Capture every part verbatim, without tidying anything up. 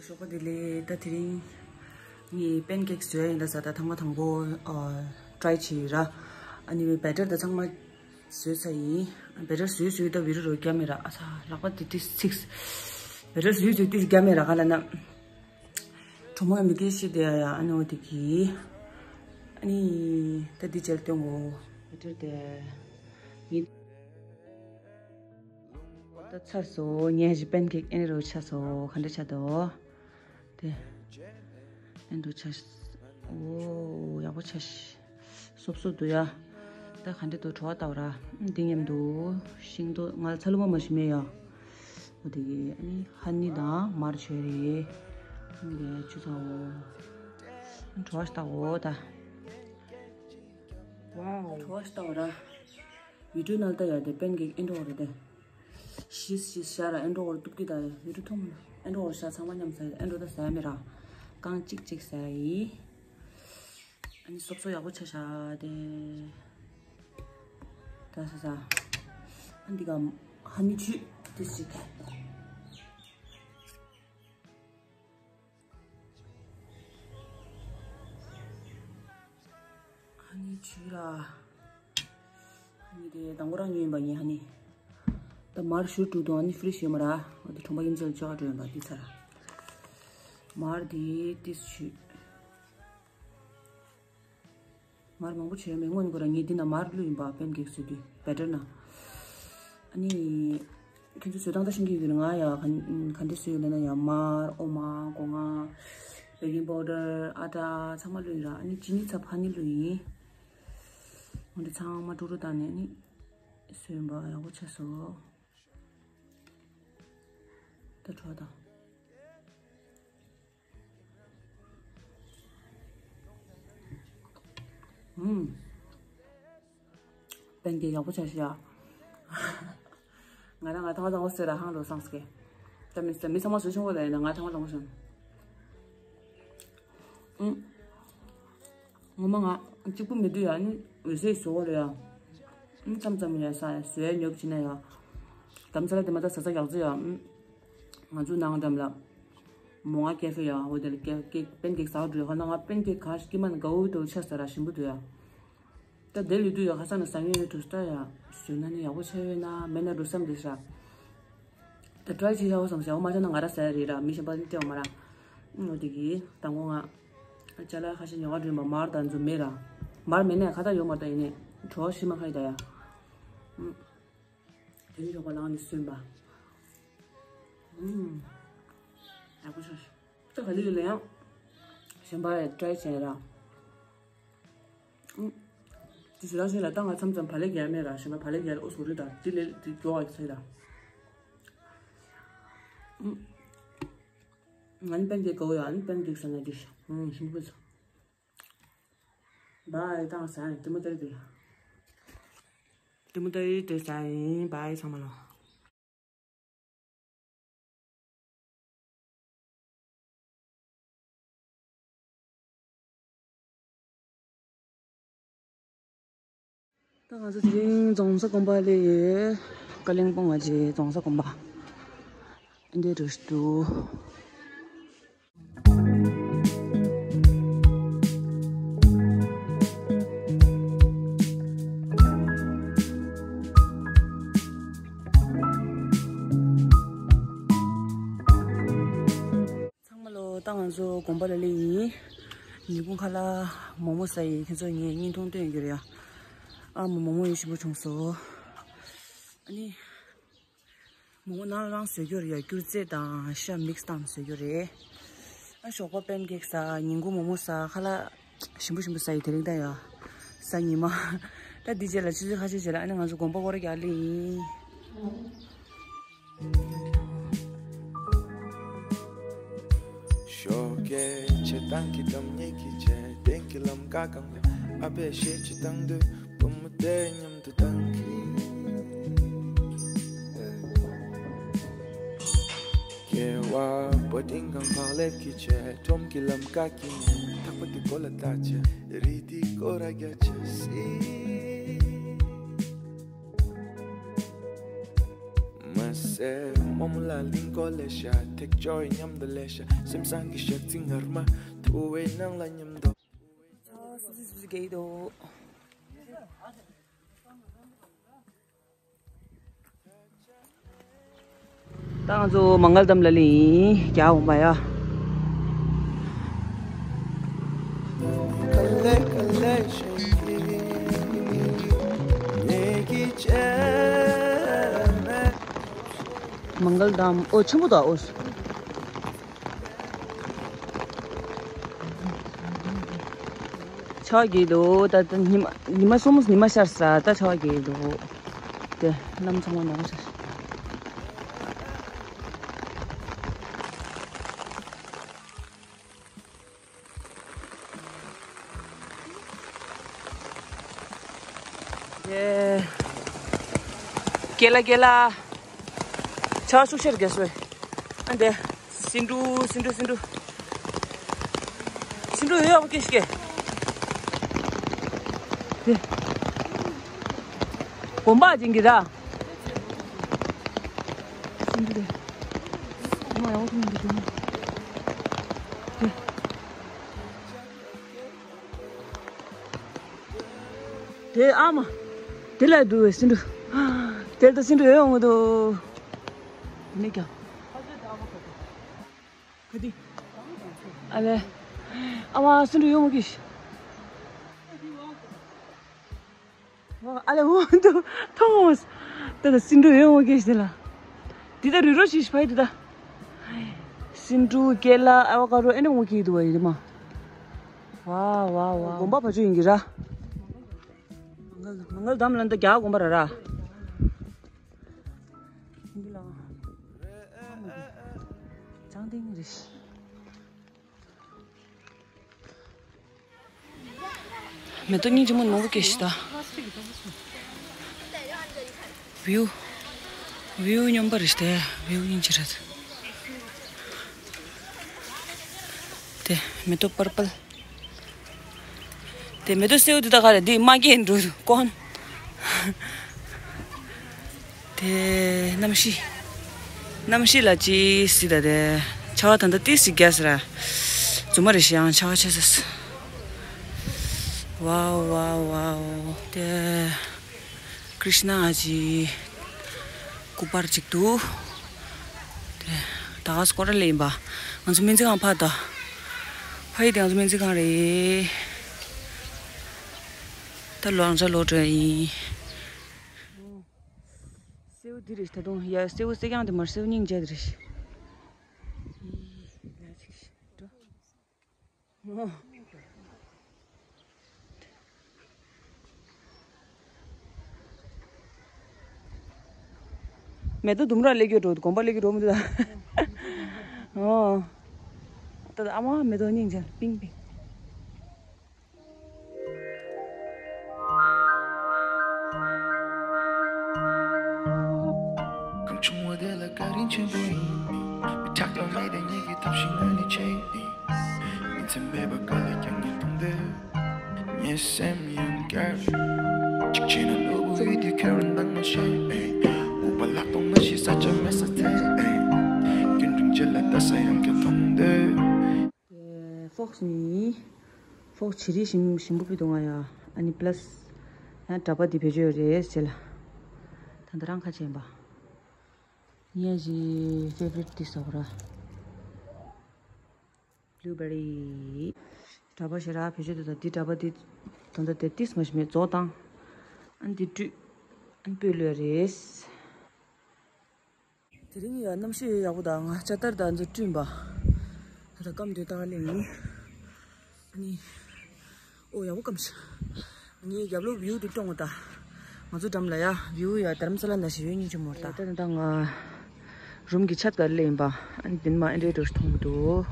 ཞོགས་པ་བདེ་ལེགས། ད་དེ་རིང་ངས་པན་ཀེག་བཟོས་ཡིན་ད་ཟ། ད་ཐེངས་མ་དང་པོ་ཊ་རའི་བྱས་ཡིན་ར། ཨ་ནི་བེ་ཊར་ད་ཚང་མ་བཟོས་ཚར་ཡིན། བེ་ཊར་བཟོས་བཟོས་ད་བི་ཌིའོ་རུ་བརྒྱབ་མེད་ར། ཨ་ཚ་ལག་པ་དེ་ཏིས་ཚིགས། བེ་ཊར་བཟོས་བཟོས་ཏིས་བརྒྱབ་མེད་ར། ག་ལ་ན་གྲོ་མོ་མི་དེ་ཤི་དེ་ཡ། ཨ་ནི་འོ་དེ་གི་ཨ་ནི་ད་འདི་བྱས་སྟོན་གོ། བེ་ཊར་དེ་ཡིན། ད་ཚར་སོང་། ངས་ཞིག་པན་ཀེག་ཨེ་རོ་ཆ་སོང་། ག་འདྲ་ཆ་དོ། དེ། ཨེ་འགྲོ་ཆ་ཤ། ཨོ། ཡག་པོ་ཆ་ཤ། སོབ་སོབ་འདུག་ཡ། ད་ག་འདྲ་འདུག་བྲོ་བ་ལྟ་བ་ར། འདི་མཉམ་དུ་ཤིང་ཏོག་ང་ཚ་ལུ་མ་མ་ཞིག་མེད་ཡ། འོ་དེ་གི་ཨ་ནི་ཧ་ནི་དང་མར་བྱོས་རེད། ཨ་ནི་ཆུ་ཚང་འོ། བྲོ་བ་ལྟ་འོ་ད། ཝའོ། བྲོ་བ་ལྟ་བ་ར། བི་ཌིའོ་ནང་ལྟ་ཡ་དེ་པན་ཀེག་ཨེ་འགྲོ་བ་རེད་དེ། ཤིས་ཤིས་ཤ་ར་ཨེ་འགྲོ་བར་གཏུབ་ཀི་ད་ཡོད་རུ་ཐུང་ཨེ་འགྲོ་བར་ཤ་ཚང་མ་མཉམ་ཟ་ཨེ་འགྲོ་ད་ཟ་མེད་ར། རྐང་གཅིག་གཅིག་ཟ་ཡི། ཨ་ནི་སོབ་སོབ་ཡག་པོ་ཆ་ཤ་དེ། ད་ཟ་ཟ། ཨ་འདི་ག་ཧ་ནི་ཆུ་དེ་ཞིག་ཧ་ནི་བྱུས་ར། ཧ་ནི་དེ་དང་པོ་རང་ཉོས་ཡིན་པ་ཡིན་ཧ་ནི། ད་མར་ཞུ་དྲུག་དང་ཨ་ནི་ཧྥི་རི་ཤི་ཡོད་མ་ར། འོ་དེ་གྲོང་པ་ཡིན་ཚོད་ཅོག་འགྲོ་ཡིན་པ་འདི་ཚར། མར་དེ་ཏིས་བྱུས། མར་མང་པོ་བྱས་མེད་སྔོན་ཁོ་རང་ངས་འདི་ན་མར་བླུགས་ཡིན་པ་པན་ཀེག་བཟོས་དུས་བེ་ཊར་ན། ཨ་ནི། ཁྱེད་ཚོ་བཟོ་སྟངས་ད་ཤེས་ཀྱི་ཡོད་ན་ང་ཡ་ག་ག་འདྲ་བཟོས་ཡོད་ལབ་ན་ཡ་མར་འོ་མ་སྒོ་ང་། བེ་ཀིང་པའུ་ཌར་ཨ་ཊ་ཚང་མ་བླུགས་ཡིན་ར། ཨ་ནི་ཅི་ནི་ཚ་ཕ་ནི་བླུགས་ཡིན། འོ་འདི་ཚང་མ་དཀྲུག་དཀྲུག་བཏང་ནས་ཨ་ནི། བཟོས་ཡིན་པ་ཡག་པོ་ཆགས་སོང་། ད་བྲོ་བ་དང་། ཨུམ། པན་ཀེག་ཡག་པོ་ཆགས་ཤག་ང་རང་ང་ཐང་ཐང་བོ་ཟེར་ར་ཧང་རོ་སངས་ཀེ། ད་མི་ས་མི་ཚང་མ་བཟོ་ཆུང་བོ་ལ་ཡིན་ན་ང་ཐང་ཐང་བོ་བཟོ། ཨུམ། ངོ་མ་ང་གཅིག་པུ་མི་འདུག་ཡ་ནི་འོད་ཟེར་བཟོ་བོ་རེད་ཡ། ཨུམ་མཚམས་མཚམས་ཡ་ས་ཡ་བཟོས་ཉོབ་ཕྱིན་ན་ཡ། དམ་ཚ་ལ་དེ་མ་ད་ཟ་ས་ཡག་ཚོ་ཡ། ཨུམ། ང་ཚོ་ནང་འགྲམ་ལ། མོ་ང་ཀེ་ཧྥེ་ཡ་འོ་དེ་ལ་ཀེ་ཀེག་པན་ཀེག་ཟ་འགྲོ་ཡ་ཧ་ན་ང་པན་ཀེག་ག་ཤི་ཀི་མ་ན་གའུ་དོ་ཆ་ས་ར་ཞིམ་པོ་འདུག་ཡ། ད་དེ་ལུས་དུས་ཡ་ཁ་སང་ན་ཟ་ངེས་ཡོད་དུས་ད་ཡ་བཟོས་ན་ནི་ཡག་པོ་ཆགས་ཡོད་ན་མེད་ན་འགྲོ་བསམ་དེ་ཤ། ད་ཊ་རའི་བྱེད་ཡག་པོ་བསམ་ཤ་འོ་མ་ཆ་ན་ང་ར་ཟ་ཡ་རེད་ར་མི་གཞན་པ་ནི་སྟེར་བ་མ་ར། འོ་དེ་གི་དང་པོ་ང་ཅ་ལག་ཁ་ཤས་ཉོ་ག་འགྲོ་ཡིན་པ་མར་དང་ཚོ་མེད་ར། མར་མེད་ན་ཡ་ཁ་ད་ཡོད་མ་ད་ཡིན་ནས་བྲོ་བ་ཤི་མ་ཁ་ཡི་ད་ཡ། དེ་ནི་ཞོགས་པ་ལངས་ནས་སོན་པ། ཨུམ། ཡག་པོ་ཆགས་ཤག་ད་ག་ལེ་ལེ་ཡང་གཞན་པ་ཡ་ཊ་རའི་བྱས་ར། ཨུམ། དེ་ཞེ་དྲག་ཤེས་ལ་ད་ང་མཚམས་མཚམས་བག་ལེབ་རྒྱག་མེད་ར་གཞན་པ་བག་ལེབ་རྒྱག་ལ་ཨོ་སོ་རི་ད་དེ་ལས་དེ་མགྱོགས་བ་ཟེར་ད། ཨུམ། ང་ནི་པན་ཀེག་གོ་ཡ་ནི་པན་ཀེག་ཟ་ན་དེ་ཤ་ཨུམ་ཞིམ་པོ་ཟ། བའི་ཏང་ས་ཡིན་དེ་མོ་ཏེ་དེ། དེ་མོ་ཏེ་དེ་ས་ཡིན་བའི་ཚང་མ་ལ། ད་ང་ཚོ་དེ་རིང་རྫོང་ས་དགོན་པ་ལ་ཡོད། ཀ་ལིང་པོང་ང་ཅི་རྫོང་ས་དགོན་པ། འདི་རུ་འདུག་ཚང་མ་ལོ། ད་ང་ཚོ་དགོན་པ་ལ་སླེབས་ཡིན། ཉིན་གུང་ཁ་ལག་མོག་མོག་ཟ་ཡི་ཁྱེད་ཚོ་ངས་བརྙན་ཐུང་སྟོན་རྒྱུ་རེད་ཡ། ཨ་མ་མོག་མོག་ཡོད་ཞིམ་པོ་བྱུང་སོང་། ཨ་ནི། མོག་མོག་ནང་རང་བཟོས་རྒྱུ་རེད་ཡ། སྐྱུར་རྫས་དང་ཤ་མིག་སི་བཏང་བཟོས་རྒྱུ་རེད། ཨ་ཞོགས་པ་པན་ཀེག་ཟ། ཉིན་གུང་མོག་མོག་ཟ། ཁ་ལག་ཞིམ་པོ་ཞིམ་པོ་ཟ་ཡི་དེ་རིང་ད་ཡ། གཟའ་ཉི་མ། ད་འདི་རྗེས་ལ་ཆུ་ཚོད་ཁ་ཤས་རྗེས་ལ་ཨ་ནི་ང་ཚོ་དགོན་པ་སྐོར་རྒྱག་ལེ་ཡིན། ཞོགས་ཀས་ཆེ་ཐང་གི་འགྲམ་ཉེ་གི་ཆེ་སྟེང་གི་ལམ་ཀ་གང་ལ་ ཨ་ཕས་གཞས་ཅིག་བཏང་དུས་བུ་མོ་དེ་མཉམ་དུ་བཏང་གི། སྐྱེ་བ་པོ་ཏིང་ཁང་བག་ལེབ་ཀྱི་ཆེ་ཁྲོམ་གྱི་ལམ་ཀ་གི་ནས་ཐག་པ་དེ་གོ་ལ་ལྟ་ཆེ་རི་དེ་སྐོར་ར་རྒྱ་ཆེ་སི། མ་སེ་མོ་མོ་ལ་ལིང་གོ་ལེ་ཤ་ཐེག་ཅོ་ཡི་མཉམ་དུ་ལེ་ཤ་སེམས་བཟང་གི་ཞག་ཚི་ངར་མ་ཐུ་བའི་ནང་ལ་མཉམ་དུ། ད་ང་ཚོ་མང་གལ་དམ་ལ་ལ་ཡིན་རྒྱ་འོང་པ་ཡ། མང་གལ་དམ་ཨོ་ཆེན་པོ་དང་ཨོ། ཆར་རྒྱག་འདུག་ད་ད་ཉི་མ་ཉི་མ་གསུམ་ཉི་མ་ཤར་ས་ད་ཆར་རྒྱག་འདུག་དེ་གནམ་ཚང་མ་ནོར་ཤར། དེ་ཀེ་ལ་ཀེ་ལ། ཆར་ཤུགས་ཆེར་རྒྱག་སོང་། ཨ་འདི། སེ་འབྲུ་སེ་འབྲུ་སེ་འབྲུ། སེ་འབྲུ་ཡོད་ཡོད་སྐྱེ་སྐྱེ། དེ། གོམ་པ་ཅན་གྱི་ར། སེ་འབྲུ་དེ། མ་ཡག་པོ་མཐོང་གི་འདུག་དེ། དེ་ཨ་མ། དེ་ལ་འདུག་བའི་སེ་འབྲུ། དེ་ལྟ་སེ་འབྲུ་ཡོད་ཡོང་གི་འདུག་དེ་ནས་ཀྱང་། ག་དེ། ཨ་ལེ། ཨ་མ་སེ་འབྲུ་ཡོད་མ་གིས། ཨ་ལེ་འོ་འདུག་མཐོང་ངོ་། ད་ད་སེ་འབྲུ་ཡོད་མ་གིས་དེ་ལ། དེ་ད་རུ་རོ་ཞིག་ཕ་ཡི་དེ་ད། སེ་འབྲུ་ཀེ་ལ་ཨ་བ་ཀ་རོ་ཨེ་ནས་འོ་གིས་འདུག་བ་ཡི་དེ་མ། ཝ་ཝ་ཝ། དགོན་པ་ཕ་ཆུ་ཡིན་གྱི་ར། མང་གལ་མང་གལ་དམ་ལ་འདི་རྒྱ་དགོན་པ་ར་ར། འདི་ལ། ཅང་ཏིང་རེ། མེ་ཏོག་སྙིང་རྗེ་མོ་མང་པོ་སྐྱེས་ཤི་ད། བིའུ། བིའུ་སྙོམས་པ་རེད་ཤི་ད། བིའུ་སྙིང་རྗེ་རེད། དེ་མེ་ཏོག་པར་པལ། དེ་མེ་ཏོག་སེའུ་དེ་ད་ག་རེད། འདི་མ་སྐྱེས་འགྲོ་ཀོན། དེ་གནམ་གཤིས། གནམ་གཤིས་ལ་ཅི་སྲིད་ད་དེ། ཆར་པ་ད་ལྟ་ཏི་སི་རྒྱག་ས་ར། རྫུན་མ་རེད་ཤི་ཡང་ཆར་པ་ཆེ་ས། ཝའོ་ཝའོ་ཝའོ། དེ། ཀྲིཤ་ན་ཨ་ཅི། སྐུ་པར་ཅིག་འདུག་དེ། ད་ག་སྐོར་ར་ལེ་ཡིན་པ། ང་ཚོ་སྨན་རྩིས་ཁང་ཕ་ད། ཕ་ཡི་དེ་ང་ཚོ་སྨན་རྩིས་ཁང་རེད། ད་ལོ་ང་ཚོ་ལོ་དྲན་ཡིན། སེའུ་འདི་རེད་ད་དུང་ཡ་སེའུ་སེ་རྐྱང་དེ་མར་སེའུ་སྙིང་རྗེ་དེ་རེད། ཡི་ལ་ཅིག་འགྲོ། མེ་ཏོག་ལྡུམ་ར་སླེབས་རྒྱུ་འགྲོ་དགོན་པ་སླེབས་རྒྱུ་འགྲོ་མི་འདུག་ད། ཨོ། ད་ཨ་མ་མེ་ཏོག་སྙིང་རྗེ་པིང་པིང་། གང་བྱུང་བ་དེ་ལ་བཀའ་དྲིན་ཆེན་པོ་ཡིན། མི་ཆགས་པ་མེད་དེ་ཉིད་ཀྱི་ཐབས་ཤེས་ངོས་ནས་བྱེད། ཉིན་མཚན་མེད་པར་དཀའ་ལས་ཀྱང་ངས་གཏོང་འདོད། ངའི་སེམས་ཡང་བསྐྱར། གཅིག་བྱས་ན་ནོར་བུ་ཡིས་དུས་ཁྱེར་འདང་མ་བྱེད། སྨུག་པ་ལྷག་མཐོང་མ་ཤེས་ས་ཆ་མེད་ས་དེ། རྒྱུན་རིང་རྗེས་ལ་ལྟ་ས་ཡང་བསྐྱར་མཐོང་འདོད། ཕོགས་ནི། ཕོགས་ཇེ་རིང་ཞིམ་ཞིམ་པོ་ཕུད་དུ་ང་ཡ། ཨ་ནི་པ་ལ་སི། ཡང་གྲྭ་པ་འདི་བེད་སྤྱོད་རེད་ཟེར་ལ། ད་ལྟ་རང་ཁ་ཆེན་པ། ངའི་ཇི་ཕེ་ཝ་རི་ཊི་ཏི་ཟོག་ར། བླུ་བེ་རི། གྲྭ་པ་ཞེ་དྲག་བེད་སྤྱོད་འདུག་ད་འདི་གྲྭ་པ་འདི། ད་ལྟ་དེ་ཏིས་མ་ཞིམ་མེད་རྫོགས་བཏང་། ཨ་ནི་འདི་བཀྲུས། ཨ་ནི་སྤོས་ལོས་རེད། དེ་རིང་ཡ་གནམ་གཤིས་ཡག་པོ་དང་ང་ལྕགས་ཐར་དང་ཚོ་བསྐྲུན་པ། ད་ལྟ་སྐམ་དུས་ལྟ་ག་ལེན་ཡིན། ཨ་ནི། ཨོ་ཡག་པོ་སྐམ་ཤག་ངའི་རྒྱབ་ལོགས་བིའུ་དེ་སྐྱོང་བ་ད། ང་ཚོ་འགྲམ་ལ་ཡ་བིའུ་ཡ་དྷ་རམ་ས་ལ་ན་ཞིག་ཡོད་སྙིང་རྗེ་མོ་རེད་ད། ད་ནི་ད་ང་རུམ་གྱི་ཆད་ག་ལེན་ཡིན་པ། ཨ་ནི་དེ་ནི་མ་ཨེ་འདྲའི་འགྲོ་ཞིག་མཐོང་གི་འདུག་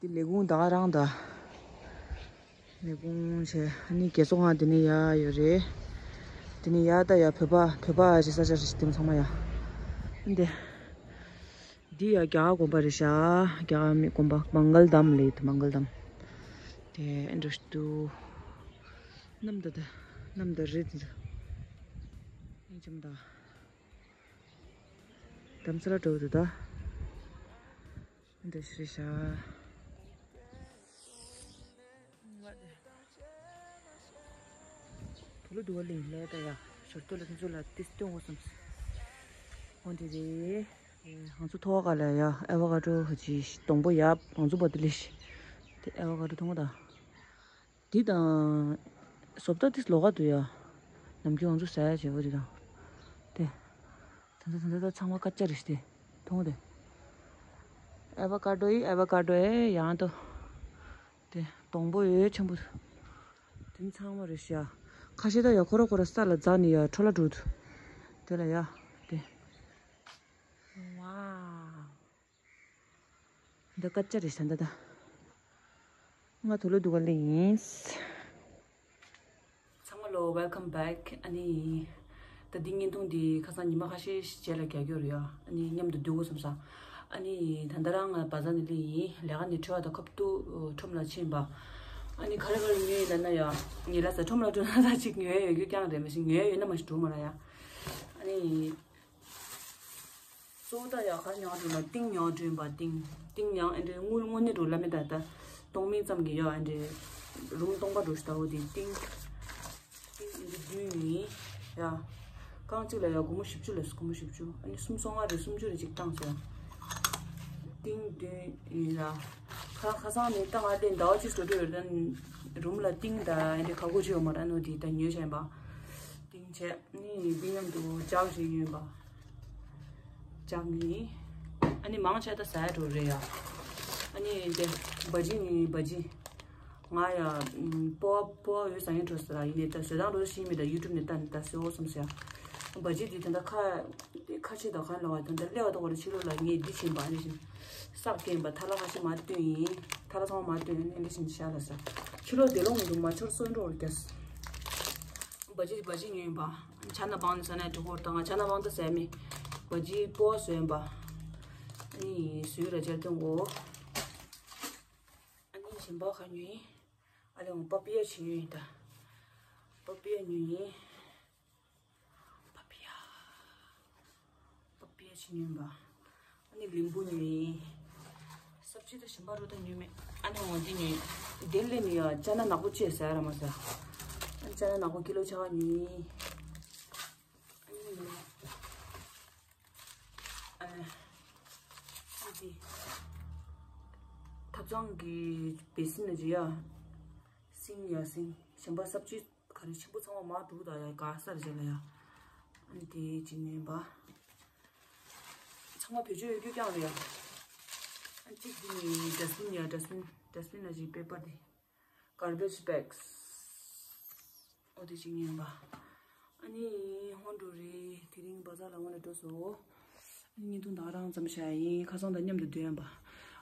དེ། དེ་ལས་ཁུངས་ད་ག་རང་ད། ནས་དགོང་བྱས་ཨ་ནི་རྒྱལ་ཚོགས་ཁང་དེ་ནས་ཡར་ཡོད་རེད། དེ་ནས་ཡར་ད་ཡར་བོད་པ་བོད་པ་ཨ་ཅེ་ས་ཆ་རེད་དེ་ཚང་མ་ཡ། འདི་འདི་ཡ་རྒྱ་གར་དགོན་པ་རེད་ཤག་རྒྱ་གར་མི་དགོན་པ་མང་གལ་དམ་ལེ་དུ་མང་གལ་དམ། དེ་ཨེ་འདྲ་ཞིག་འདུག་གནམ་ད་ད་གནམ་ད་རེད་འདི་ཚོ། ཨིན་ཅམ་ད། དམ་ཚ་ལ་འགྲོ་འདུག་ད། འདི་ཞིག་རེད་ཤག་དུ་ལུ་དུ་བ་ལིང་ལས་ད་ཡ་ཞོར་དུ་ལ་ཚོ་ལ་ཏིས་སྟོན་འོ་སམ། འོ་འདི་རེད། ང་ཚོ་ཐོག་ཁ་ལ་ཡ་ཨེ་ཝ་ཀ་ཏོ་ཧ་ཅི་སྡོང་པོ་ཡ་ང་ཚོ་བ་དི་ལི་ཤི། དེ་ཨེ་ཝ་ཀ་ཏོ་མཐོང་ད། འདི་དང་། བཟོ་ལྟ་འདི་ལོགས་ཀ་འདུག་ཡ། ནམ་རྒྱུན་ང་ཚོ་ཟ་ཡ་བྱེད་འོ་འདི་དང་། དེ། ད་ད་ད་ད་ཚང་མ་དཀར་ཆ་རེད་དེ། མཐོང་དེ། ཨེ་ཝ་ཀ་ཏོ་ཡི་ཨེ་ཝ་ཀ་ཏོ་ཨེ་ཡང་ཏོ། དེ་སྡོང་པོ་ཡོད་ཆེན་པོ། དེ་ཚང་མ་རེད་ཤག་ཁ་ཤས་ད་ཡ་ཁོ་ར་ཁོ་ར་ས་ལ་འཛག་ནི་ཡ་འཕྲོ་ལ་འགྲོ་འདུག་དེ་ལ་ཡ། དེ། ཝའོ། འདི་དཀར་ཆ་རེད་ཤག་འདི་ད། ང་དུ་ལུ་འདུག་ག་ལེ་ཡིན། ཚང་མ་ལོ་welcome back ཨ་ནི། ད་འདི་བརྙན་ཐུང་འདི་ཁ་སང་ཉི་མ་ཁ་ཤས་རྗེས་ལ་རྒྱག་རྒྱུ་རེད་ཡ། ཨ་ནི་མཉམ་དུ་སྡོད་དགོས་བསམ་ས། ཨ་ནི་ད་ལྟ་རང་ང་བ་ཛ་ནི་ལི་ཡིན་ལས་ཀ་ནི་ཁྲི་བ་དང་ཁབ་ཏུ་ཁྲོམ་ལ་ཕྱིན་པ། ཨ་ནི་ག་རེ་ག་རེ་ཉོས་ཡིན་ལབ་ན་ཡ། ངེད་ལ་ས་ཁྲོམ་ལ་འགྲོ་ན་ད་ཅིག་ཉོས་ཡོད་རྒྱུ་རྐྱང་རེད་མ་གཞི་ཉོས་ཡོད་ན་མ་གཞི་འགྲོ་མ་ར་ཡ། ཨ་ནི། གཙོ་བོ་ད་ཡ་ག་རེ་ཉོ་འགྲོ་ན་ཏིང་ཉོ་འགྲོ་ཡིན་པ་ཏིང་། ཏིང་ཡང་ཨེ་འདྲའི་དངུལ་དངོས་གནས་འགྲོ་ལ་མེད་ད་ད། སྟོང་མིན་ཙམ་གྱི་ཡོད་ཨེ་འདྲའི། རུམ་སྟོང་པ་འགྲོ་ཞིག་ད་འོ་དེ་ཏིང་། ཏིང་ཨེ་འདྲའི་བདུན་ཡིན། ཡ། རྐང་གཅིག་ལ་ཡ་སྒོར་མོ་བཞི་བཅུ་ལ་སྒོར་མོ་བཞི་བཅུ་ཨ་ནི་སུམ་སོ་ལྔ་རེ་སུམ་ཅུ་རེ་གཅིག་བཏང་ཟེར། ཏིང་བདུན་ཡིན་ལ། ཁ་ཁ་སང་ནས་ད་ང་ལས་ཟླ་བ་གཅིག་འགྲོ་འགྲོ་ཡོད་ད། རུམ་ལ་ཏིང་ད་ཨེ་འདྲའི་ཁ་སྒོ་ཅི་ཡོད་མ་ར་ནོ་དེ་ད་ཉོས་བྱས་པ། ཏིང་བྱས། ནི་འདི་མཉམ་དུ་ལྕགས་ཤིག་ཡོད་པ། ལྕགས་ནི། ཨ་ནི་མང་ཆེ་ད་ཟ་ཡ་འགྲོ་རེད་ཡ། ཨ་ནི་འདི་བ་ཇི་ནི་བ་ཇི། ང་ཡ། སྤོ་བ་སྤོ་བ་ཡོད་ཟ་ཡིན་འགྲོ་ཟེར་ཡིན་ནི་ད་བཟོ་སྟངས་འགྲོ་ཤེས་མི་ད་ཡུ་ཊུབ་ནས་ལྟ་ནི་ད་བཟོ་བསམ་ཟེར། བ་ཇི་འདི་ད་ལྟ་ཁ། ཁ་ཆེ་ད་གང་ལ་བ་ད་ལྟ་སླེ་བ་ད་གོ་ར་ཕྱི་ལོགས་ལ་ངས་འདི་བྱིན་པ་ཨ་ནི་བཞིན། སག་སྐྱེན་པ་ཐ་ལ་ཁ་ཆེ་མ་བཏོན་ཡིན། ཐ་ལ་ཚང་མ་མ་བཏོན་ཨ་ནི་བཞིན་ཤ་ལ་ཟ། ཕྱི་ལོགས་དེ་ལོ་ངུ་འདུག་མ་ཆོར་སོན་འགྲོ་རྒྱ། བ་ཇི་བ་ཇི་ཉོས་ཡིན་པ། ཇ་ན་བང་ནི་ཟ་ན་གྲོ་གོར་དང་ཇ་ན་བང་ད་ཟས་མི། བ་ཇི་པོ་བཟོས་ཡིན་པ། ཨ་ནི་སུའི་ར་ཇར་ཏོན་གོ། ཨ་ནི་ཞིམ་པོ་ཁ་ཉོས་ཡིན། ཨ་ལེ་འོང་པ་པི་ཡ་ཆི་ཉོས་ཡིན་ད། པ་པི་ཡ་ཉོས་ཡིན། པ་པི་ཡ། པ་པི་ཡ་ཆི་ཉོས་ཡིན་པ། ཨ་ནི་ལིམ་བུ་ཉོས་ཡིན། སབ་ཅི་ད་ཞིམ་པ་རུ་ད་ཉོས་མེད། ཨ་ནི་འོང་འདི་ཉོས་ཡིན། དེ་ལས་ནི་ཡ་ཅ་ན་ནག་པོ་ཅི་ཟ་ར་མ་ཟ། ཨ་ནི་ཅ་ན་ནག་པོ་ཀི་ལོ་ཆ་བ་ཉོས་ཡིན། ཨ་ནི་ཨ་ནི་ཐབ་ཚང་གི་བེ་སིན་ན་ཇི་ཡ། སིང་ཡ་སིང་། ཞིམ་པ་སབ་ཅི་ག་རེ་ཆེན་པོ་ཚང་མ་མ་འདུག་ད་ཡ་ག་སར་བྱས་ལ་ཡ། ཨ་ནི་དེ་ཅི་ཉོས་པ། ཚང་མ་བེད་སྤྱོད་ཡོད་རྒྱུ་རྐྱང་རེད་ཡ། ཨ་གཅིག་དེ་ནི་ཌ་སི་བིན་ཡ་ཌ་སི་བིན་ཌ་སི་བིན་ན་ཅིག་པེ་པར་དེ། garbage bags འོ་དེ་ཅིག་ཉོས་པ། ཨ་ནི་ཧོན་འགྲོ་རེད་དེ་རིང་བ་ཛར་ལ་ཧོན་ལ་འགྲོ་སོ། ཨ་ནི་བརྙན་ཐུང་དང་རང་ཙམ་བྱ་ཡིན་ཁ་སང་དང་མཉམ་དུ་སྡོད་ཡིན་པ།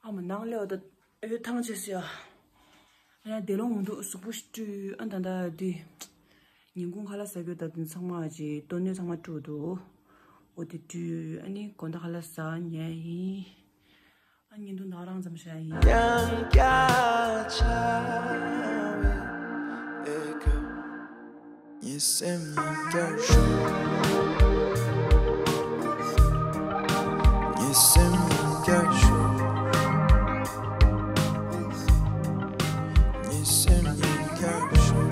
ཨ་མ་ནག་ལེ་བ་ད་ཨོ་ཐང་ཆད་སོ་ཡ། ཨ་ཡ་དེ་ལོ་ངུ་འདུག་གཟུགས་པོ་ཞིག་བཀྲུས་ཨ་ད་ད་དེ། ཉིན་གུང་ཁ་ལག་ཟ་རྒྱུ་ད་དེ་ཚང་མ་ཅིག་ལྟོ་སྣོད་ཚང་མ་བཀྲུས་འདུག་འོ་དེ་བཀྲུས་ཨ་ནི་དགོང་དག་ཁ་ལག་ཟ་ཉལ་ཡིན། ཨ་ཉིན་དུ་ནག་རང་ཙམ་བྱ་ཡིན། ཡང་བསྐྱར་ཆགས་པའི་ཨེ་ཁུ། ངའི་སེམས་ཡང་བསྐྱར་ཞུ། ངའི་སེམས་ཡང་བསྐྱར་ཞུ། ངའི་སེམས་ཡང་བསྐྱར་ཞུ།